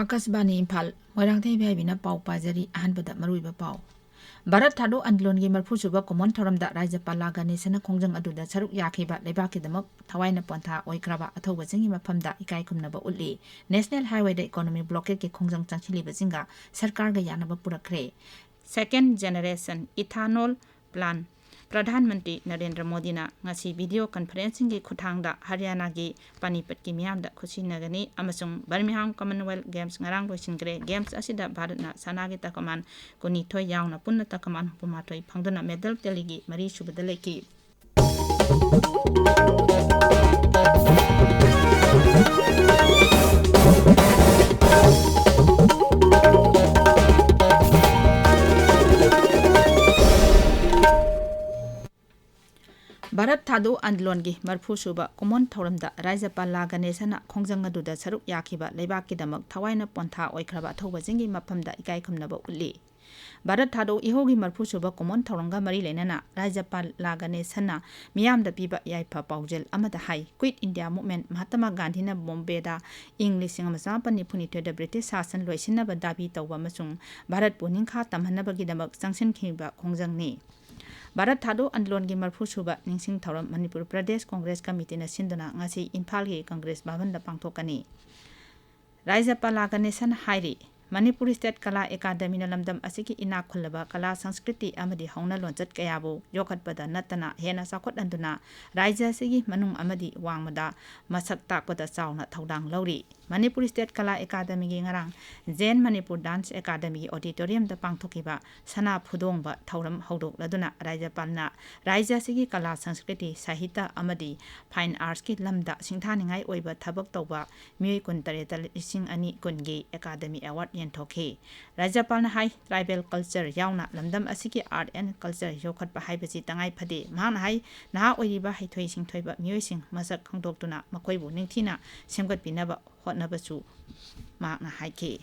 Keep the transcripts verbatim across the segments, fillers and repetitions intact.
ꯑꯥꯀꯥꯁꯕꯥꯅꯤ ꯏꯝꯐꯥꯜ, ꯃꯣꯏꯔꯥꯡꯊꯦꯝ ꯏꯕꯦꯕꯤꯅ ꯄꯥꯎ ꯄꯥꯖꯔꯤ꯫ ꯑꯍꯥꯟꯕꯗ ꯃꯔꯨꯑꯣꯏꯕ ꯄꯥꯎ꯫ ꯚꯥꯔꯠ ꯊꯥꯗꯣ ꯑꯟꯗꯣꯂꯟꯒꯤ ꯃꯔꯐꯨ ꯁꯨꯕ ꯀꯨꯃꯣꯟ ꯊꯧꯔꯝꯗ ꯔꯥꯖ꯭ꯌꯄꯥꯂꯥ ꯒꯅꯦꯁꯟꯅ ꯈꯣꯡꯖꯪ ꯑꯗꯨꯗ ꯁꯔꯨꯛ ꯌꯥꯈꯤꯕ ꯂꯩꯕꯥꯛꯀꯤꯗꯃꯛ ꯊꯋꯥꯏꯅ ꯄꯣꯟꯊꯥ ꯑꯣꯏꯈ꯭ꯔꯕ ꯑꯊꯧꯕꯁꯤꯡꯒꯤ ꯃꯐꯝꯗ ꯏꯀꯥꯏ ꯈꯨꯝꯅꯕ ꯎꯠꯂꯤ꯫ National Highwayꯗ economic blockadeꯀꯤ ꯈꯣꯡꯖꯪ ꯆꯪꯁꯤꯜꯂꯤꯕꯁꯤꯡꯒ ꯁꯔꯀꯥꯔꯒ ꯌꯥꯅꯕ ꯄꯨꯔꯛꯈ꯭ꯔꯦ꯫ Second Generation Ethanol Plant꯫ Pradhan Mantri Narendra ꯃꯣꯗꯤꯅ ꯉꯁꯤ video conferencingꯒꯤ ꯈꯨꯠꯊꯥꯡꯗ ꯍꯔꯤꯌꯥꯅꯥꯒꯤ ꯄꯥꯅꯤꯄꯠꯀꯤ ꯃꯤꯌꯥꯝꯗ ꯈꯨꯠꯁꯤꯟꯅꯒꯅꯤ ꯑꯃꯁꯨꯡ Birmingham Commonwealth Games ꯉꯔꯥꯡ ꯂꯣꯏꯁꯤꯟꯈ꯭ꯔꯦ꯫ Games ꯑꯁꯤꯗ ꯚꯥꯔꯠꯅ ꯁꯅꯥꯒꯤ ꯇꯀꯃꯥꯟ ꯀꯨꯟꯅꯤꯊꯣꯏ ꯌꯥꯎꯅ ꯄꯨꯟꯅ ꯇꯀꯃꯥꯟ ꯍꯨꯝꯐꯨꯃꯥꯊꯣꯏ ꯐꯪꯗꯨꯅ medal tallyꯒꯤ ꯃꯔꯤ ꯁꯨꯕꯗ ꯂꯩꯈꯤ꯫ ꯚꯥꯔꯠ ꯊꯥꯗꯣ ꯑꯟꯗꯣꯂꯟꯒꯤ ꯃꯔꯐꯨ ꯁꯨꯕ ꯀꯨꯃꯣꯟ ꯊꯧꯔꯝꯗ ꯔꯥꯖ꯭ꯌꯄꯥꯂꯥ ꯒꯅꯦꯁꯟꯅ ꯈꯣꯡꯖꯪ ꯑꯗꯨꯗ ꯁꯔꯨꯛ ꯌꯥꯈꯤꯕ ꯂꯩꯕꯥꯛꯀꯤꯗꯃꯛ ꯊꯋꯥꯏꯅ ꯄꯣꯟꯊꯥ ꯑꯣꯏꯈ꯭ꯔꯕ ꯑꯊꯧꯕꯁꯤꯡꯒꯤ ꯃꯐꯝꯗ ꯏꯀꯥꯏ ꯈꯨꯝꯅꯕ ꯎꯠꯂꯤ꯫ ꯚꯥꯔꯠ ꯊꯥꯗꯣ ꯏꯍꯧꯒꯤ ꯃꯔꯐꯨ ꯁꯨꯕ ꯀꯨꯃꯣꯟ ꯊꯧꯔꯝꯒ ꯃꯔꯤ ꯂꯩꯅꯅ ꯔꯥꯖ꯭ꯌꯄꯥꯂꯥ ꯒꯅꯦꯁꯟꯅ ꯃꯤꯌꯥꯝꯗ ꯄꯤꯕ ꯌꯥꯏꯐ ꯄꯥꯎꯖꯦꯜ ꯑꯃꯗ ꯍꯥꯏ, Quit India Movement, ꯃꯍꯥꯇꯃꯥ ꯒꯥꯟꯙꯤꯅ ꯕꯣꯝꯕꯦꯗ ꯏꯪ ꯂꯤꯁꯤꯡ ꯑꯃ ꯆꯃꯥꯄꯟ ꯅꯤꯐꯨ ꯅꯤꯊꯣꯏꯗ ꯕ꯭ꯔꯤꯇꯤꯁ ꯁꯥꯁꯟ ꯂꯣꯏꯁꯤꯟꯅꯕ ꯗꯥꯕꯤ ꯇꯧꯕ ꯑꯃꯁꯨꯡ ꯚꯥꯔꯠꯄꯨ ꯅꯤꯡꯈꯥ ꯇꯝꯍꯟꯅꯕꯒꯤꯗꯃꯛ ꯆꯪꯁꯤꯟꯈꯤꯕ ꯈꯣꯡꯖꯪꯅꯤ꯫ ꯚꯥꯔꯠ ꯊꯥꯗꯣ ꯑꯟꯗꯣꯂꯟꯒꯤ ꯃꯔꯐꯨ ꯁꯨꯕ ꯅꯤꯡꯁꯤꯡ ꯊꯧꯔꯝ ꯃꯅꯤꯄꯨꯔ ꯄ꯭ꯔꯗꯦꯁ ꯀꯣꯡꯒ꯭ꯔꯦꯁ ꯀꯃꯤꯇꯤꯅ ꯁꯤꯟꯗꯨꯅ ꯉꯁꯤ ꯏꯝꯐꯥꯜꯒꯤ ꯀꯪꯒ꯭ꯔꯦꯁ ꯚꯕꯟꯗ ꯄꯥꯡꯊꯣꯛꯀꯅꯤ꯫ ꯔꯥꯖ꯭ꯌꯄꯥꯂꯥ ꯒꯅꯦꯁꯟ ꯍꯥꯏꯔꯤ, ꯃꯅꯤꯄꯨꯔ ꯁ꯭ꯇꯦꯠ ꯀꯂꯥ ꯑꯦꯀꯥꯗꯃꯤꯅ ꯂꯝꯗꯝ ꯑꯁꯤꯒꯤ ꯏꯅꯥꯛ ꯈꯨꯜꯂꯕ ꯀꯂꯥ ꯁꯪꯁꯀ꯭ꯔꯤꯇꯤ ꯑꯃꯗꯤ ꯍꯧꯅ ꯂꯣꯟꯆꯠ ꯀꯌꯥꯕꯨ ꯌꯣꯛꯈꯠꯄꯗ ꯅꯠꯇꯅ ꯍꯦꯟꯅ ꯆꯥꯎꯈꯠꯍꯟꯗꯨꯅ ꯔꯥꯖ꯭ꯌ ꯑꯁꯤꯒꯤ ꯃꯅꯨꯡ ꯑꯃꯗꯤ ꯋꯥꯡꯃꯗ ꯃꯁꯛ ꯇꯥꯛꯄꯗ ꯆꯥꯎꯅ ꯊꯧꯗꯥꯡ ꯂꯧꯔꯤ꯫ ꯃꯅꯤꯄꯨꯔ ꯁ꯭ꯇꯦꯠ ꯀꯂꯥ ꯑꯦꯀꯥꯗꯃꯤꯒꯤ ꯉꯔꯥꯡ ꯖꯦꯟ ꯃꯅꯤꯄꯨꯔ ꯗꯥꯟꯁ ꯑꯦꯀꯥꯗꯃꯤꯒꯤ auditoriumꯗ ꯄꯥꯡꯊꯣꯛꯈꯤꯕ ꯁꯅꯥ ꯐꯨꯗꯣꯡꯕ ꯊꯧꯔꯝ ꯍꯧꯗꯣꯛꯂꯗꯨꯅ ꯔꯥꯖ꯭ꯌꯄꯥꯜꯅ ꯔꯥꯖ꯭ꯌ ꯑꯁꯤꯒꯤ ꯀꯂꯥ, ꯁꯪꯁꯀ꯭ꯔꯤꯇꯤ, ꯁꯥꯍꯤꯇ꯭ꯌ ꯑꯃꯗꯤ fine artsꯀꯤ ꯂꯝꯗ ꯁꯤꯡꯊꯥꯅꯤꯡꯉꯥꯏ ꯑꯣꯏꯕ ꯊꯕꯛ ꯇꯧꯕ ꯃꯤꯑꯣꯏ ꯀꯨꯟꯇꯔꯦꯠꯇ ꯂꯤꯁꯤꯡ ꯑꯅꯤ ꯀꯨꯟꯒꯤ ꯑꯦꯀꯥꯗꯃꯤ award ꯌꯦꯟꯊꯣꯛꯈꯤ꯫ ꯔꯥꯖ꯭ꯌꯄꯥꯜꯅ ꯍꯥꯏ, tribal culture ꯌꯥꯎꯅ ꯂꯝꯗꯝ ꯑꯁꯤꯒꯤ art and culture ꯌꯣꯛꯈꯠꯄ ꯍꯥꯏꯕꯁꯤ ꯇꯉꯥꯏ ꯐꯗꯦ꯫ ꯃꯍꯥꯛꯅ ꯍꯥꯏ, ꯅꯍꯥ ꯑꯣꯏꯔꯤꯕ ꯍꯩꯊꯣꯏ ꯁꯤꯡꯊꯣꯏꯕ ꯃꯤꯑꯣꯏꯁꯤꯡ ꯃꯁꯛ ꯈꯪꯗꯣꯛꯇꯨꯅ ꯃꯈꯣꯏꯕꯨ ꯅꯤꯡꯊꯤꯅ ꯁꯦꯝꯒꯠꯄꯤꯅꯕ ꯍꯣꯠꯅꯕꯁꯨ ꯃꯍꯥꯛꯅ ꯍꯥꯏꯈꯤ꯫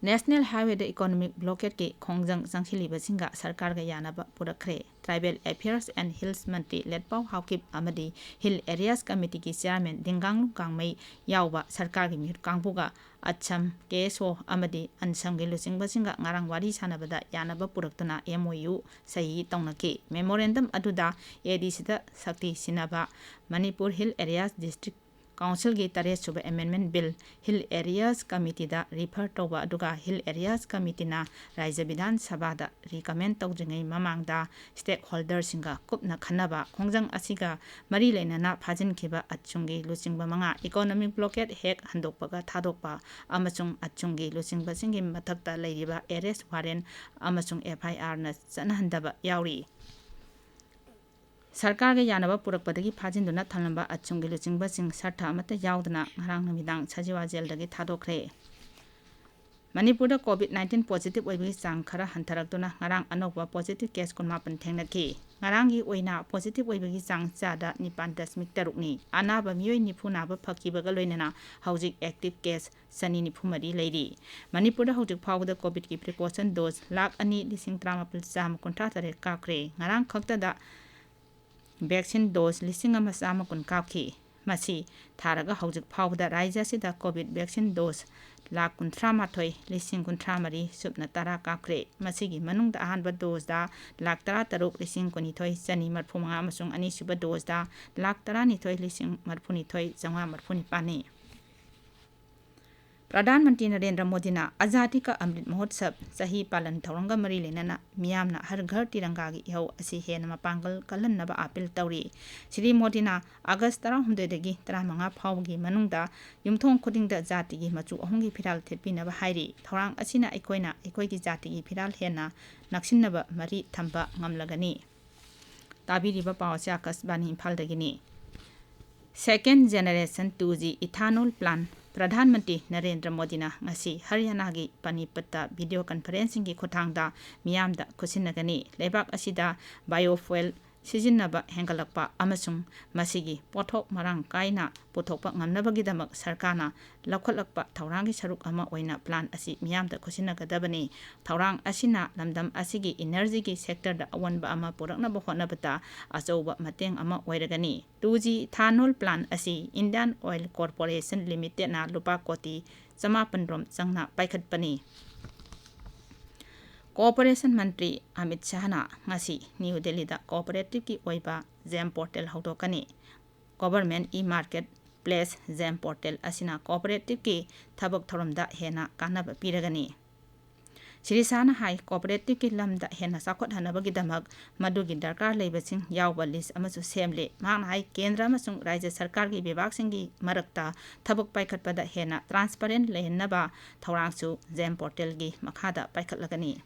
National Highwayꯗ economic blockadeꯀꯤ ꯈꯣꯡꯖꯪ ꯆꯪꯁꯤꯜꯂꯤꯕꯁꯤꯡꯒ ꯁꯔꯀꯥꯔꯒ ꯌꯥꯅꯕ ꯄꯨꯔꯛꯈ꯭ꯔꯦ꯫ Tribal Affairs and Hills ꯃꯟꯇ꯭ꯔꯤ ꯂꯦꯠꯄꯥꯎ ꯍꯥꯎꯀꯤꯞ ꯑꯃꯗꯤ Hill Areas Committeeꯒꯤ Chairman ꯗꯤꯡꯒꯥꯡꯂꯨ ꯒꯥꯡꯃꯩ ꯌꯥꯎꯕ ꯁꯔꯀꯥꯔꯒꯤ ꯃꯤꯍꯨꯠ ꯀꯥꯡꯕꯨꯒ ꯑꯠꯁꯝ, ꯀꯦ ꯑꯦꯁ ꯑꯣ ꯑꯃꯗꯤ ꯑꯟꯁꯝꯒꯤ ꯂꯨꯆꯤꯡꯕꯁꯤꯡꯒ ꯉꯔꯥꯡ ꯋꯥꯔꯤ ꯁꯥꯟꯅꯕꯗ ꯌꯥꯅꯕ ꯄꯨꯔꯛꯇꯨꯅ M O U ꯁꯍꯤ ꯇꯧꯅꯈꯤ꯫ Memorandum ꯑꯗꯨꯗ A D Cꯗ ꯁꯛꯇꯤ ꯁꯤꯟꯅꯕ, ꯃꯅꯤꯄꯨꯔ Hill Areas District Councilꯒꯤ ꯇꯔꯦꯠ ꯁꯨꯕ Amendment Bill Hill Areas Committeeꯗ refer ꯇꯧꯕ, ꯑꯗꯨꯒ Hill Areas Committeeꯅ ꯔꯥꯖ꯭ꯌ ꯕꯤꯙꯥꯟ ꯁꯚꯥꯗ recommend ꯇꯧꯗ꯭ꯔꯤꯉꯩ ꯃꯃꯥꯡꯗ stakeholderꯁꯤꯡꯒ ꯀꯨꯞꯅ ꯈꯟꯅꯕ꯫ ꯈꯣꯡꯖꯪ ꯑꯁꯤꯒ ꯃꯔꯤ ꯂꯩꯅꯅ ꯐꯥꯖꯤꯟꯈꯤꯕ ꯑꯠꯁꯨꯝꯒꯤ ꯂꯨꯆꯤꯡꯕ ꯃꯉꯥ economic blockade ꯍꯦꯛ ꯍꯟꯗꯣꯛꯄꯒ ꯊꯥꯗꯣꯛꯄ ꯑꯃꯁꯨꯡ ꯑꯠꯁꯨꯝꯒꯤ ꯂꯨꯆꯤꯡꯕꯁꯤꯡꯒꯤ ꯃꯊꯛꯇ ꯂꯩꯔꯤꯕ arrest warrant ꯑꯃꯁꯨꯡ F I Rꯅ ꯆꯠꯅꯍꯟꯗꯕ ꯌꯥꯎꯔꯤ꯫ ꯁꯔꯀꯥꯔꯒ ꯌꯥꯅꯕ ꯄꯨꯔꯛꯄꯗꯒꯤ ꯐꯥꯖꯤꯟꯗꯨꯅ ꯊꯝꯂꯝꯕ ꯑꯠꯁꯨꯝꯒꯤ ꯂꯨꯆꯤꯡꯕꯁꯤꯡ ꯁꯔꯊ ꯑꯃꯠꯇ ꯌꯥꯎꯗꯅ ꯉꯔꯥꯡ ꯅꯨꯃꯤꯗꯥꯡ ꯁꯖꯤꯋꯥ ꯖꯦꯜꯗꯒꯤ ꯊꯥꯗꯣꯛꯈ꯭ꯔꯦ꯫ ꯃꯅꯤꯄꯨꯔꯗ COVID nineteen positive ꯑꯣꯏꯕꯒꯤ ꯆꯥꯡ ꯈꯔ ꯍꯟꯊꯔꯛꯇꯨꯅ ꯉꯔꯥꯡ ꯑꯅꯧꯕ positive case ꯀꯨꯟꯃꯥꯄꯟ ꯊꯦꯡꯅꯈꯤ꯫ ꯉꯔꯥꯡꯒꯤ ꯑꯣꯏꯅ positive ꯑꯣꯏꯕꯒꯤ ꯆꯥꯡ ꯆꯥꯗ ꯅꯤꯄꯥꯟ ꯗꯁꯃꯤꯛ ꯇꯔꯨꯛꯅꯤ꯫ ꯑꯅꯥꯕ ꯃꯤꯑꯣꯏ ꯅꯤꯐꯨ ꯅꯥꯕ ꯐꯈꯤꯕꯒ ꯂꯣꯏꯅꯅ ꯍꯧꯖꯤꯛ active case ꯆꯅꯤ ꯅꯤꯐꯨ ꯃꯔꯤ ꯂꯩꯔꯤ꯫ ꯃꯅꯤꯄꯨꯔꯗ ꯍꯧꯖꯤꯛ ꯐꯥꯎꯕꯗ COVIDꯀꯤ precaution dose ꯂꯥꯈ ꯑꯅꯤ ꯂꯤꯁꯤꯡ ꯇꯔꯥꯃꯥꯄꯜ ꯆꯥꯝꯃ ꯀꯨꯟꯊ꯭ꯔꯥ ꯇꯔꯦꯠ ꯀꯥꯞꯈ꯭ꯔꯦ꯫ ꯉꯔꯥꯡ ꯈꯛꯇꯗ vaccine dose ꯂꯤꯁꯤꯡ ꯑꯃ ꯆꯥꯝꯃ ꯀꯨꯟ ꯀꯥꯞꯈꯤ꯫ ꯃꯁꯤ ꯊꯥꯔꯒ ꯍꯧꯖꯤꯛ ꯐꯥꯎꯕꯗ ꯔꯥꯖ꯭ꯌ ꯑꯁꯤꯗ COVID vaccine dose ꯂꯥꯈ ꯀꯨꯟꯊ꯭ꯔꯥ ꯃꯥꯊꯣꯏ ꯂꯤꯁꯤꯡ ꯀꯨꯟꯊ꯭ꯔꯥ ꯃꯔꯤ ꯁꯨꯞꯅ ꯇꯔꯥ ꯀꯥꯞꯈ꯭ꯔꯦ꯫ ꯃꯁꯤꯒꯤ ꯃꯅꯨꯡꯗ ꯑꯍꯥꯟꯕ doseꯗ ꯂꯥꯈ ꯇꯔꯥ ꯇꯔꯨꯛ ꯂꯤꯁꯤꯡ ꯀꯨꯟꯅꯤꯊꯣꯏ ꯆꯅꯤ ꯃꯔꯤꯐꯨ ꯃꯉꯥ ꯑꯃꯁꯨꯡ ꯑꯅꯤꯁꯨꯕ doseꯗ ꯂꯥꯈ ꯇꯔꯥꯅꯤꯊꯣꯏ ꯂꯤꯁꯤꯡ ꯃꯔꯤꯐꯨꯅꯤꯊꯣꯏ ꯆꯥꯝꯃꯉꯥ ꯃꯔꯤꯐꯨ ꯅꯤꯄꯥꯟꯅꯤ꯫ ꯄ꯭ꯔꯙꯥꯟ ꯃꯟꯇ꯭ꯔꯤ ꯅꯔꯦꯟꯗ꯭ꯔ ꯃꯣꯗꯤꯅ ꯑꯖꯥꯗꯤ ꯀꯥ ꯑꯃ꯭ꯔꯤꯠ ꯃꯍꯣꯠꯁꯕ ꯆꯍꯤ ꯄꯥꯂꯟ ꯊꯧꯔꯝꯒ ꯃꯔꯤ ꯂꯩꯅꯅ ꯃꯤꯌꯥꯝꯅ ꯍꯔ ꯘꯔ ꯇꯤꯔꯪꯒꯥꯒꯤ ꯏꯍꯧ ꯑꯁꯤ ꯍꯦꯟꯅ ꯃꯄꯥꯡꯒꯜ ꯀꯜꯍꯟꯅꯕ appeal ꯇꯧꯔꯤ꯫ ꯁ꯭ꯔꯤ ꯃꯣꯗꯤꯅ August ꯇꯔꯥꯍꯨꯝꯗꯣꯏꯗꯒꯤ ꯇꯔꯥꯃꯉꯥ ꯐꯥꯎꯕꯒꯤ ꯃꯅꯨꯡꯗ ꯌꯨꯝꯊꯣꯡ ꯈꯨꯗꯤꯡꯗ ꯖꯥꯇꯤꯒꯤ ꯃꯆꯨ ꯑꯍꯨꯝꯒꯤ ꯐꯤꯔꯥꯜ ꯊꯦꯠꯄꯤꯅꯕ ꯍꯥꯏꯔꯤ꯫ ꯊꯧꯔꯥꯡ ꯑꯁꯤꯅ ꯑꯩꯈꯣꯏꯅ ꯑꯩꯈꯣꯏꯒꯤ ꯖꯥꯇꯤꯒꯤ ꯐꯤꯔꯥꯜ ꯍꯦꯟꯅ ꯅꯛꯁꯤꯟꯅꯕ ꯃꯔꯤ ꯊꯝꯕ ꯉꯝꯂꯒꯅꯤ꯫ ꯇꯥꯕꯤꯔꯤꯕ ꯄꯥꯎ ꯑꯁꯤ ꯑꯥꯀꯥꯁꯕꯥꯅꯤ ꯏꯝꯐꯥꯜꯗꯒꯤꯅꯤ꯫ Second generation two G ethanol plant Pradhan Mantri Narendra ꯃꯣꯗꯤꯅ ꯉꯁꯤ ꯍꯔꯤꯌꯥꯅꯥꯒꯤ ꯄꯥꯅꯤꯄꯠꯇ video conferencingꯒꯤ ꯈꯨꯠꯊꯥꯡꯗ ꯃꯤꯌꯥꯝꯗ ꯈꯨꯠꯁꯤꯟꯅꯒꯅꯤ꯫ ꯂꯩꯕꯥꯛ ꯑꯁꯤꯗ biofuel ꯁꯤꯖꯤꯟꯅꯕ ꯍꯦꯟꯒꯠꯂꯛꯄ ꯑꯃꯁꯨꯡ ꯃꯁꯤꯒꯤ ꯄꯣꯠꯊꯣꯛ ꯃꯔꯥꯡ ꯀꯥꯏꯅ ꯄꯨꯊꯣꯛꯄ ꯉꯝꯅꯕꯒꯤꯗꯃꯛ ꯁꯔꯀꯥꯔꯅ ꯂꯧꯈꯠꯂꯛꯄ ꯊꯧꯔꯥꯡꯒꯤ ꯁꯔꯨꯛ ꯑꯃ ꯑꯣꯏꯅ plan ꯑꯁꯤ ꯃꯤꯌꯥꯝꯗ ꯈꯨꯠꯁꯤꯟꯅꯒꯗꯕꯅꯤ꯫ ꯊꯧꯔꯥꯡ ꯑꯁꯤꯅ ꯂꯝꯗꯝ ꯑꯁꯤꯒꯤ energyꯒꯤ sectorꯗ ꯑꯑꯣꯟꯕ ꯑꯃ ꯄꯨꯔꯛꯅꯕ ꯍꯣꯠꯅꯕꯗ ꯑꯆꯧꯕ ꯃꯇꯦꯡ ꯑꯃ ꯑꯣꯏꯔꯒꯅꯤ꯫ Two G ethanol plant ꯑꯁꯤ Indian Oil Corporation Limitedꯅ ꯂꯨꯄꯥ ꯀꯣꯇꯤ ꯆꯃꯥꯄꯟ ꯔꯣꯝ ꯆꯪꯅ ꯄꯥꯏꯈꯠꯄꯅꯤ꯫ Cooperation ꯃꯟꯇ꯭ꯔꯤ ꯑꯃꯤꯠ ꯁꯥꯍꯅ ꯉꯁꯤ ꯅ꯭ꯌꯨ ꯗꯦꯜꯂꯤꯗ cooperativeꯀꯤ ꯑꯣꯏꯕ GeM portal ꯍꯧꯗꯣꯛꯀꯅꯤ꯫ Government e-market place GeM portal ꯑꯁꯤꯅ cooperativeꯀꯤ ꯊꯕꯛ ꯊꯧꯔꯝꯗ ꯍꯦꯟꯅ ꯀꯥꯟꯅꯕ ꯄꯤꯔꯒꯅꯤ꯫ ꯁ꯭ꯔꯤ ꯁꯥꯍꯅ ꯍꯥꯏ, cooperativeꯀꯤ ꯂꯝꯗ ꯍꯦꯟꯅ ꯆꯥꯎꯈꯠꯍꯟꯅꯕꯒꯤꯗꯃꯛ ꯃꯗꯨꯒꯤ ꯗꯔꯀꯥꯔ ꯂꯩꯕꯁꯤꯡ ꯌꯥꯎꯕ list ꯑꯃꯁꯨ ꯁꯦꯝꯂꯦ꯫ ꯃꯍꯥꯛꯅ ꯍꯥꯏ, ꯀꯦꯟꯗ꯭ꯔ ꯑꯃꯁꯨꯡ ꯔꯥꯖ꯭ꯌ ꯁꯔꯀꯥꯔꯒꯤ ꯕꯤꯚꯥꯒꯁꯤꯡꯒꯤ ꯃꯔꯛꯇ ꯊꯕꯛ ꯄꯥꯏꯈꯠꯄꯗ ꯍꯦꯟꯅ transparent ꯂꯩꯍꯟꯅꯕ ꯊꯧꯔꯥꯡꯁꯨ GeM portalꯒꯤ ꯃꯈꯥꯗ ꯄꯥꯏꯈꯠꯂꯒꯅꯤ꯫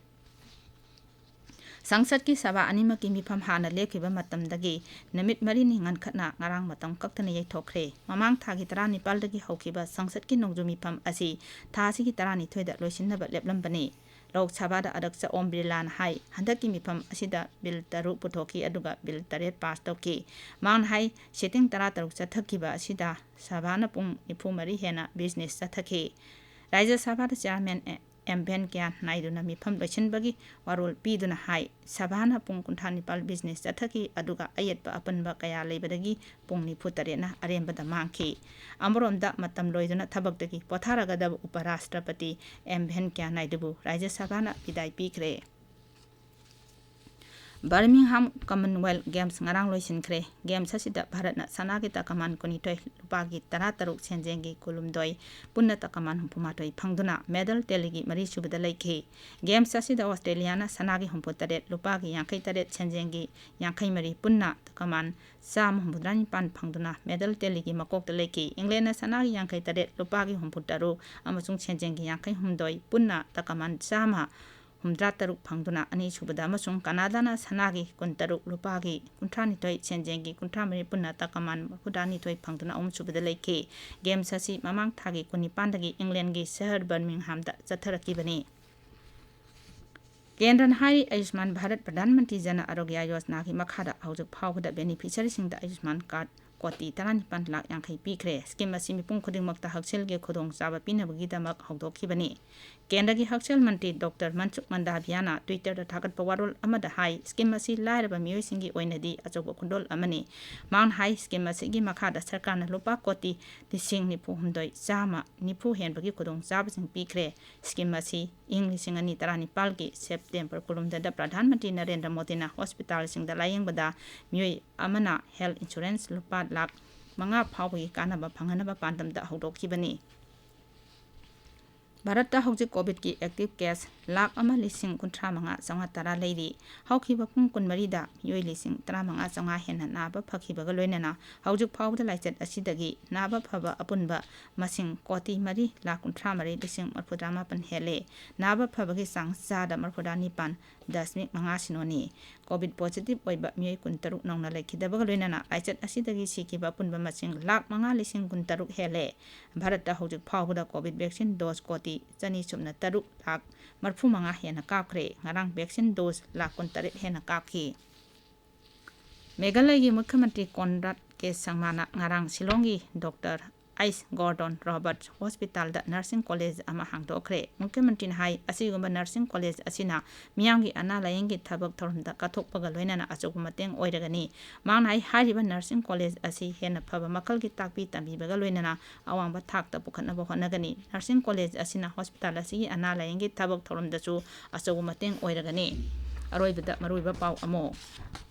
ꯁꯪꯁꯠꯀꯤ ꯁꯚꯥ ꯑꯅꯤꯃꯛꯀꯤ ꯃꯤꯐꯝ ꯍꯥꯟꯅ ꯂꯦꯞꯈꯤꯕ ꯃꯇꯝꯗꯒꯤ ꯅꯨꯃꯤꯠ ꯃꯔꯤꯅꯤ ꯉꯟꯈꯠꯅ ꯉꯔꯥꯡ ꯃꯇꯝ ꯀꯛꯇꯅ ꯌꯩꯊꯣꯛꯈ꯭ꯔꯦ꯫ ꯃꯃꯥꯡ ꯊꯥꯒꯤ ꯇꯔꯥꯅꯤꯄꯥꯜꯗꯒꯤ ꯍꯧꯈꯤꯕ ꯁꯪꯁꯠꯀꯤ ꯅꯣꯡꯖꯨ ꯃꯤꯐꯝ ꯑꯁꯤ ꯊꯥ ꯑꯁꯤꯒꯤ ꯇꯔꯥꯅꯤꯊꯣꯏꯗ ꯂꯣꯏꯁꯤꯟꯅꯕ ꯂꯦꯞꯂꯝꯕꯅꯤ꯫ ꯂꯣꯛ ꯁꯚꯥꯗ ꯑꯗꯛꯁ ꯑꯣꯝ ꯕꯤꯔꯂꯥꯅ ꯍꯥꯏ, ꯍꯟꯗꯛꯀꯤ ꯃꯤꯐꯝ ꯑꯁꯤꯗ ꯕꯤꯜ ꯇꯔꯨꯛ ꯄꯨꯊꯣꯛꯈꯤ, ꯑꯗꯨꯒ ꯕꯤꯜ ꯇꯔꯦꯠ ꯄꯥꯁ ꯇꯧꯈꯤ꯫ ꯃꯥꯅ ꯍꯥꯏ, sitting ꯇꯔꯥꯇꯔꯨꯛ ꯆꯠꯊꯈꯤꯕ ꯑꯁꯤꯗ ꯁꯚꯥꯅ ꯄꯨꯡ ꯅꯤꯐꯨ ꯃꯔꯤ ꯍꯦꯟꯅ business ꯆꯠꯊꯈꯤ꯫ ꯔꯥꯖ꯭ꯌ ꯁꯚꯥꯗ chairman ꯑꯦꯝ ꯚꯦꯟꯀꯌꯥ ꯅꯥꯏꯗꯨꯅ ꯃꯤꯐꯝ ꯂꯣꯏꯁꯤꯟꯕꯒꯤ ꯋꯥꯔꯣꯜ ꯄꯤꯗꯨꯅ ꯍꯥꯏ, ꯁꯚꯥꯅ ꯄꯨꯡ ꯀꯨꯟꯊ꯭ꯔꯥ ꯅꯤꯄꯥꯜ business ꯆꯠꯊꯈꯤ, ꯑꯗꯨꯒ ꯑꯌꯦꯠꯄ ꯑꯄꯟꯕ ꯀꯌꯥ ꯂꯩꯕꯗꯒꯤ ꯄꯨꯡ ꯅꯤꯐꯨ ꯇꯔꯦꯠꯅ ꯑꯔꯦꯝꯕꯗ ꯃꯥꯡꯈꯤ꯫ ꯑꯃꯔꯣꯝꯗ, ꯃꯇꯝ ꯂꯣꯏꯗꯨꯅ ꯊꯕꯛꯇꯒꯤ ꯄꯣꯊꯥꯔꯒꯗꯕ ꯎꯄ ꯔꯥꯁꯇ꯭ꯔꯄꯇꯤ ꯑꯦꯝ ꯚꯦꯟꯀꯌꯥ ꯅꯥꯏꯗꯨꯕꯨ ꯔꯥꯖ꯭ꯌ ꯁꯚꯥꯅ ꯕꯤꯗꯥꯏ ꯄꯤꯈ꯭ꯔꯦ꯫ Birmingham Commonwealth Games ꯉꯔꯥꯡ ꯂꯣꯏꯁꯤꯟꯈ꯭ꯔꯦ꯫ Games ꯑꯁꯤꯗ ꯚꯥꯔꯠꯅ ꯁꯅꯥꯒꯤ ꯇꯀꯃꯥꯟ ꯀꯨꯟꯅꯤꯊꯣꯏ, ꯂꯨꯄꯥꯒꯤ ꯇꯔꯥꯇꯔꯨꯛ, ꯁꯦꯟꯖꯦꯡꯒꯤ ꯀꯨꯟꯍꯨꯝꯗꯣꯏ, ꯄꯨꯟꯅ ꯇꯀꯃꯥꯟ ꯍꯨꯝꯐꯨꯃꯥꯊꯣꯏ ꯐꯪꯗꯨꯅ medal tallyꯒꯤ ꯃꯔꯤꯁꯨꯕꯗ ꯂꯩꯈꯤ꯫ Games ꯑꯁꯤꯗ ꯑꯣꯁꯇ꯭ꯔꯦꯂꯤꯌꯥꯅ ꯁꯅꯥꯒꯤ ꯍꯨꯝꯐꯨꯇꯔꯦꯠ, ꯂꯨꯄꯥꯒꯤ ꯌꯥꯡꯈꯩꯇꯔꯦꯠ, ꯁꯦꯟꯖꯦꯡꯒꯤ ꯌꯥꯡꯈꯩꯃꯔꯤ, ꯄꯨꯟꯅ ꯇꯀꯃꯥꯟ ꯆꯥꯝꯃ ꯍꯨꯝꯐꯨꯇꯔꯥ ꯅꯤꯄꯥꯟ ꯐꯪꯗꯨꯅ medal tallyꯒꯤ ꯃꯀꯣꯛꯇ ꯂꯩꯈꯤ꯫ ꯏꯪꯂꯦꯟꯅ ꯁꯅꯥꯒꯤ ꯌꯥꯡꯈꯩꯇꯔꯦꯠ, ꯂꯨꯄꯥꯒꯤ ꯍꯨꯝꯐꯨꯇꯔꯨꯛ ꯑꯃꯁꯨꯡ ꯁꯦꯟꯖꯦꯡꯒꯤ ꯌꯥꯡꯈꯩꯍꯨꯝꯗꯣꯏ, ꯄꯨꯟꯅ ꯇꯀꯃꯥꯟ ꯆꯥꯝꯃ ꯍꯨꯝꯗ꯭ꯔꯥ ꯇꯔꯨꯛ ꯐꯪꯗꯨꯅ ꯑꯅꯤꯁꯨꯕꯗ ꯑꯃꯁꯨꯡ ꯀꯅꯥꯗꯥꯅ ꯁꯅꯥꯒꯤ ꯀꯨꯟꯇꯔꯨꯛ, ꯂꯨꯄꯥꯒꯤ ꯀꯨꯟꯊ꯭ꯔꯥꯅꯤꯊꯣꯏ, ꯁꯦꯟꯖꯦꯡꯒꯤ ꯀꯨꯟꯊ꯭ꯔꯥꯃꯔꯤ, ꯄꯨꯟꯅ ꯇꯀꯃꯥꯟ ꯃꯔꯤꯐꯨꯇꯔꯥꯅꯤꯊꯣꯏ ꯐꯪꯗꯨꯅ ꯑꯍꯨꯝꯁꯨꯕꯗ ꯂꯩꯈꯤ꯫ Games ꯑꯁꯤ ꯃꯃꯥꯡ ꯊꯥꯒꯤ ꯀꯨꯟꯅꯤꯄꯥꯟꯗꯒꯤ ꯏꯪꯂꯦꯟꯒꯤ ꯁꯍꯔ Birminghamꯗ ꯆꯠꯊꯔꯛꯈꯤꯕꯅꯤ꯫ ꯀꯦꯟꯗ꯭ꯔꯅ ꯍꯥꯏꯔꯤ, ꯑꯌꯨꯁꯃꯥꯟ ꯚꯥꯔꯠ ꯄ꯭ꯔꯙꯥꯟ ꯃꯟꯇ꯭ꯔꯤ ꯖꯅ ꯑꯥꯔꯣꯒ꯭ꯌ ꯌꯣꯖꯅꯥꯒꯤ ꯃꯈꯥꯗ ꯍꯧꯖꯤꯛ ꯐꯥꯎꯕꯗ ꯕꯦꯅꯤꯐꯤꯁꯔꯤꯁꯤꯡꯗ ꯑꯌꯨꯁꯃꯥꯟ ꯀꯥꯔꯗ ꯀꯣꯇꯤ ꯇꯔꯥꯅꯤꯄꯥꯟ ꯂꯥꯈ ꯌꯥꯡꯈꯩ ꯄꯤꯈ꯭ꯔꯦ꯫ ꯁ꯭ꯀꯤꯝ ꯑꯁꯤ ꯃꯤꯄꯨꯝ ꯈꯨꯗꯤꯡꯃꯛꯇ ꯍꯛꯁꯦꯜꯒꯤ ꯈꯨꯗꯣꯡꯆꯥꯕ ꯄꯤꯅꯕꯒꯤꯗꯃꯛ ꯍꯧꯗꯣꯛꯈꯤꯕꯅꯤ꯫ ꯀꯦꯟꯗ꯭ꯔꯒꯤ ꯍꯛꯁꯦꯜ ꯃꯟꯇ꯭ꯔꯤ ꯗꯣꯛꯇꯔ ꯃꯟꯁꯨꯈ ꯃꯟꯗꯥꯚꯤꯌꯥꯅ Twitter-ꯗ ꯊꯥꯒꯠꯄ ꯋꯥꯔꯣꯜ ꯑꯃꯗ ꯍꯥꯏ, ꯁ꯭ꯀꯤꯝ ꯑꯁꯤ ꯂꯥꯏꯔꯕ ꯃꯤꯑꯣꯏꯁꯤꯡꯒꯤ ꯑꯣꯏꯅꯗꯤ ꯑꯆꯧꯕ ꯈꯨꯗꯣꯜ ꯑꯃꯅꯤ꯫ ꯃꯍꯥꯛꯅ ꯍꯥꯏ, ꯁ꯭ꯀꯤꯝ ꯑꯁꯤꯒꯤ ꯃꯈꯥꯗ ꯁꯔꯀꯥꯔꯅ ꯂꯨꯄꯥ ꯀꯣꯇꯤ ꯂꯤꯁꯤꯡ ꯅꯤꯐꯨ ꯍꯨꯝꯗꯣꯏ ꯆꯥꯝꯃ ꯅꯤꯐꯨ ꯍꯦꯟꯕꯒꯤ ꯈꯨꯗꯣꯡꯆꯥꯕꯁꯤꯡ ꯄꯤꯈ꯭ꯔꯦ꯫ ꯁ꯭ꯀꯤꯝ ꯑꯁꯤ ꯏꯪ ꯂꯤꯁꯤꯡ ꯑꯅꯤ ꯇꯔꯥꯅꯤꯄꯥꯜꯒꯤ ꯁꯦꯞꯇꯦꯝꯕꯔ ꯀꯨꯟꯍꯨꯝꯗꯣꯏꯗ ꯄ꯭ꯔꯙꯥꯟ ꯃꯟꯇ꯭ꯔꯤ ꯅꯔꯦꯟꯗ꯭ꯔ ꯃꯣꯗꯤꯅ ꯍꯣꯁꯄꯤꯇꯥꯜꯁꯤꯡꯗ ꯂꯥꯌꯦꯡꯕꯗ ꯃꯤꯑꯣꯏ ꯑꯃꯅ ꯍꯦꯜꯊ ꯏꯟꯁꯨꯔꯦꯟꯁ ꯂꯨꯄꯥ ꯂꯥꯈ ꯃꯉꯥ ꯐꯥꯎꯕꯒꯤ ꯀꯥꯟꯅꯕ ꯐꯪꯍꯟꯅꯕ ꯄꯥꯟꯗꯝꯗ ꯍꯧꯗꯣꯛꯈꯤꯕꯅꯤ꯫ ꯚꯥꯔꯠꯇ ꯍꯧꯖꯤꯛ ꯀꯣꯚꯤꯗꯀꯤ ꯑꯦꯛꯇꯤꯚ ꯀꯦꯁ ꯂꯥꯈ ꯑꯃ ꯂꯤꯁꯤꯡ ꯀꯨꯟꯊ꯭ꯔꯥ ꯃꯉꯥ ꯆꯥꯝꯃꯉꯥ ꯇꯔꯥ ꯂꯩꯔꯤ꯫ ꯍꯧꯈꯤꯕ ꯄꯨꯡ ꯀꯨꯟꯃꯔꯤꯗ ꯃꯤꯑꯣꯏ ꯂꯤꯁꯤꯡ ꯇꯔꯥꯃꯉꯥ ꯆꯥꯝꯃꯉꯥ ꯍꯦꯟꯅ ꯅꯥꯕ ꯐꯈꯤꯕꯒ ꯂꯣꯏꯅꯅ ꯍꯧꯖꯤꯛ ꯐꯥꯎꯕꯗ ꯂꯥꯏꯆꯠ ꯑꯁꯤꯗꯒꯤ ꯅꯥꯕ ꯐꯕ ꯑꯄꯨꯟꯕ ꯃꯁꯤꯡ ꯀꯣꯇꯤ ꯃꯔꯤ ꯂꯥꯈ ꯀꯨꯟꯊ꯭ꯔꯥ ꯃꯔꯤ ꯂꯤꯁꯤꯡ ꯃꯔꯤꯐꯨꯇꯔꯥ ꯃꯥꯄꯟ ꯍꯦꯜꯂꯦ꯫ ꯅꯥꯕ ꯐꯕꯒꯤ ꯆꯥꯡ ꯆꯥꯗ ꯃꯔꯤꯐꯨꯇꯔꯥ ꯅꯤꯄꯥꯟ ꯗꯁꯃꯤꯛ ꯃꯉꯥ ꯁꯤꯅꯣꯅꯤ꯫ ꯀꯣꯚꯤꯗ ꯄꯣꯖꯤꯇꯤꯚ ꯑꯣꯏꯕ ꯃꯤꯑꯣꯏ ꯀꯨꯟꯇꯔꯨꯛ ꯅꯧꯅ ꯂꯩꯈꯤꯗꯕꯒ ꯂꯣꯏꯅꯅ ꯂꯥꯏꯆꯠ ꯑꯁꯤꯗꯒꯤ ꯁꯤꯈꯤꯕ ꯑꯄꯨꯟꯕ ꯃꯁꯤꯡ ꯂꯥꯈ ꯃꯉꯥ ꯂꯤꯁꯤꯡ ꯀꯨꯟꯇꯔꯨꯛ ꯍꯦꯜꯂꯦ꯫ ꯚꯥꯔꯠꯇ ꯍꯧꯖꯤꯛ ꯐꯥꯎꯕꯗ ꯀꯣꯚꯤꯗ ꯚꯦꯛꯁꯤꯟ ꯗꯣꯁ ꯀꯣꯇꯤ ꯆꯅꯤ ꯁꯨꯞꯅ ꯇꯔꯨꯛ ꯂꯥꯈ ꯃꯔꯤꯐꯨ ꯃꯉꯥ ꯍꯦꯟꯅ ꯀꯥꯞꯈ꯭ꯔꯦ꯫ ꯉꯔꯥꯡ ꯚꯦꯛꯁꯤꯟ ꯗꯣꯁ ꯂꯥꯈ ꯀꯨꯟꯇꯔꯦꯠ ꯍꯦꯟꯅ ꯀꯥꯞꯈꯤ꯫ ꯃꯦꯘꯥꯂꯌꯒꯤ ꯃꯨꯈ꯭ꯌ ꯃꯟꯇ꯭ꯔꯤ ꯀꯣꯟꯔꯥꯗ ꯀꯦ ꯁꯪꯃꯥꯅ ꯉꯔꯥꯡ ꯁꯤꯂꯣꯡꯒꯤ ꯗꯣꯛꯇꯔ ꯑꯩꯁ ꯒꯣꯔꯗꯣꯟ ꯔꯣꯕꯔꯠꯁ ꯍꯣꯁꯄꯤꯇꯥꯜꯗ ꯅꯔꯁꯤꯡ ꯀꯣꯂꯦꯖ ꯑꯃ ꯍꯥꯡꯗꯣꯛꯈ꯭ꯔꯦ꯫ ꯃꯨꯈ꯭ꯌ ꯃꯟꯇ꯭ꯔꯤꯅ ꯍꯥꯏ, ꯑꯁꯤꯒꯨꯝꯕ ꯅꯔꯁꯤꯡ ꯀꯣꯂꯦꯖ ꯑꯁꯤꯅ ꯃꯤꯌꯥꯝꯒꯤ ꯑꯅꯥ ꯂꯥꯌꯦꯡꯒꯤ ꯊꯕꯛ ꯊꯧꯔꯝꯗ ꯀꯠꯊꯣꯛꯄꯒ ꯂꯣꯏꯅꯅ ꯑꯆꯧꯕ ꯃꯇꯦꯡ ꯑꯣꯏꯔꯒꯅꯤ꯫ ꯃꯍꯥꯛꯅ ꯍꯥꯏ, ꯍꯥꯏꯔꯤꯕ ꯅꯔꯁꯤꯡ ꯀꯣꯂꯦꯖ ꯑꯁꯤ ꯍꯦꯟꯅ ꯐꯕ ꯃꯈꯜꯒꯤ ꯇꯥꯛꯄꯤ ꯇꯝꯕꯤꯕꯒ ꯂꯣꯏꯅꯅ ꯑꯋꯥꯡꯕ ꯊꯥꯛꯇ ꯄꯨꯈꯠꯅꯕ ꯍꯣꯠꯅꯒꯅꯤ꯫ ꯅꯔꯁꯤꯡ ꯀꯣꯂꯦꯖ ꯑꯁꯤꯅ ꯍꯣꯁꯄꯤꯇꯥꯜ ꯑꯁꯤꯒꯤ ꯑꯅꯥ ꯂꯥꯌꯦꯡꯒꯤ ꯊꯕꯛ ꯊꯧꯔꯝꯗꯁꯨ ꯑꯆꯧꯕ ꯃꯇꯦꯡ ꯑꯣꯏꯔꯒꯅꯤ꯫ ꯑꯔꯣꯏꯕꯗ ꯃꯔꯨꯑꯣꯏꯕ ꯄꯥꯎ ꯑꯃꯨꯛ꯫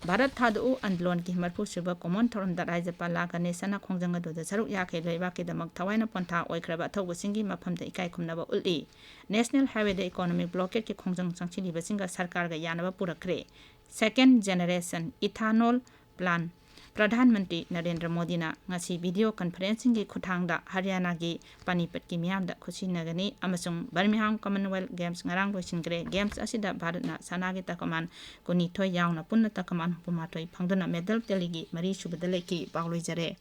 ꯚꯥꯔꯠ ꯊꯥꯗꯣꯛꯎ ꯑꯟꯗꯣꯂꯟꯒꯤ ꯃꯔꯤꯐꯨ ꯁꯨꯕ ꯀꯨꯝꯑꯣꯟ ꯊꯧꯔꯝꯗ ꯔꯥꯖ꯭ꯌꯄꯥꯂꯥ ꯒꯅꯦꯁꯟꯅ ꯈꯣꯡꯖꯪ ꯑꯗꯨꯗ ꯁꯔꯨꯛ ꯌꯥꯈꯤ꯫ ꯂꯩꯕꯥꯛꯀꯤꯗꯃꯛ ꯊꯋꯥꯏꯅ ꯄꯣꯟꯊꯥ ꯑꯣꯏꯈ꯭ꯔꯕ ꯑꯊꯧꯕꯁꯤꯡꯒꯤ ꯃꯐꯝꯗ ꯏꯀꯥꯏ ꯈꯨꯝꯅꯕ ꯎꯠꯂꯤ꯫ ꯅꯦꯁꯅꯦꯜ ꯍꯥꯏꯋꯦꯗ ꯏꯀꯣꯅꯣꯃꯤꯛ ꯕ꯭ꯂꯣꯀꯦꯗꯀꯤ ꯈꯣꯡꯖꯪ ꯆꯪꯁꯤꯜꯂꯤꯕꯁꯤꯡꯒ ꯁꯔꯀꯥꯔꯒ ꯌꯥꯅꯕ ꯄꯨꯔꯛꯈ꯭ꯔꯦ꯫ Second generation ethanol plant꯫ Pradhan Mantri Narendra ꯃꯣꯗꯤꯅ ꯉꯁꯤ ꯚꯤꯗꯤꯑꯣ ꯀꯟꯐꯔꯦꯟꯁꯤꯡꯒꯤ ꯈꯨꯠꯊꯥꯡꯗ ꯍꯔꯤꯌꯥꯅꯥꯒꯤ ꯄꯥꯅꯤꯄꯠꯀꯤ ꯃꯤꯌꯥꯝꯗ ꯈꯨꯠꯁꯤꯟꯅꯒꯅꯤ ꯑꯃꯁꯨꯡ ꯕꯔꯃꯤꯡꯍꯥꯝ ꯀꯃꯟꯋꯦꯜꯊ ꯒꯦꯝꯁ ꯉꯔꯥꯡ ꯂꯣꯏꯁꯤꯟꯈ꯭ꯔꯦ꯫ ꯒꯦꯝꯁ ꯑꯁꯤꯗ ꯚꯥꯔꯠꯅ ꯁꯅꯥꯒꯤ ꯇꯀꯃꯥꯟ ꯀꯨꯟꯅꯤꯊꯣꯏ ꯌꯥꯎꯅ ꯄꯨꯟꯅ ꯇꯀꯃꯥꯟ ꯍꯨꯝꯐꯨꯃꯥꯊꯣꯏ ꯐꯪꯗꯨꯅ ꯃꯦꯗꯜ ꯇꯦꯂꯤꯒꯤ ꯃꯔꯤꯁꯨꯕꯗ ꯂꯩꯈꯤ꯫ ꯄꯥꯎ ꯂꯣꯏꯖꯔꯦ꯫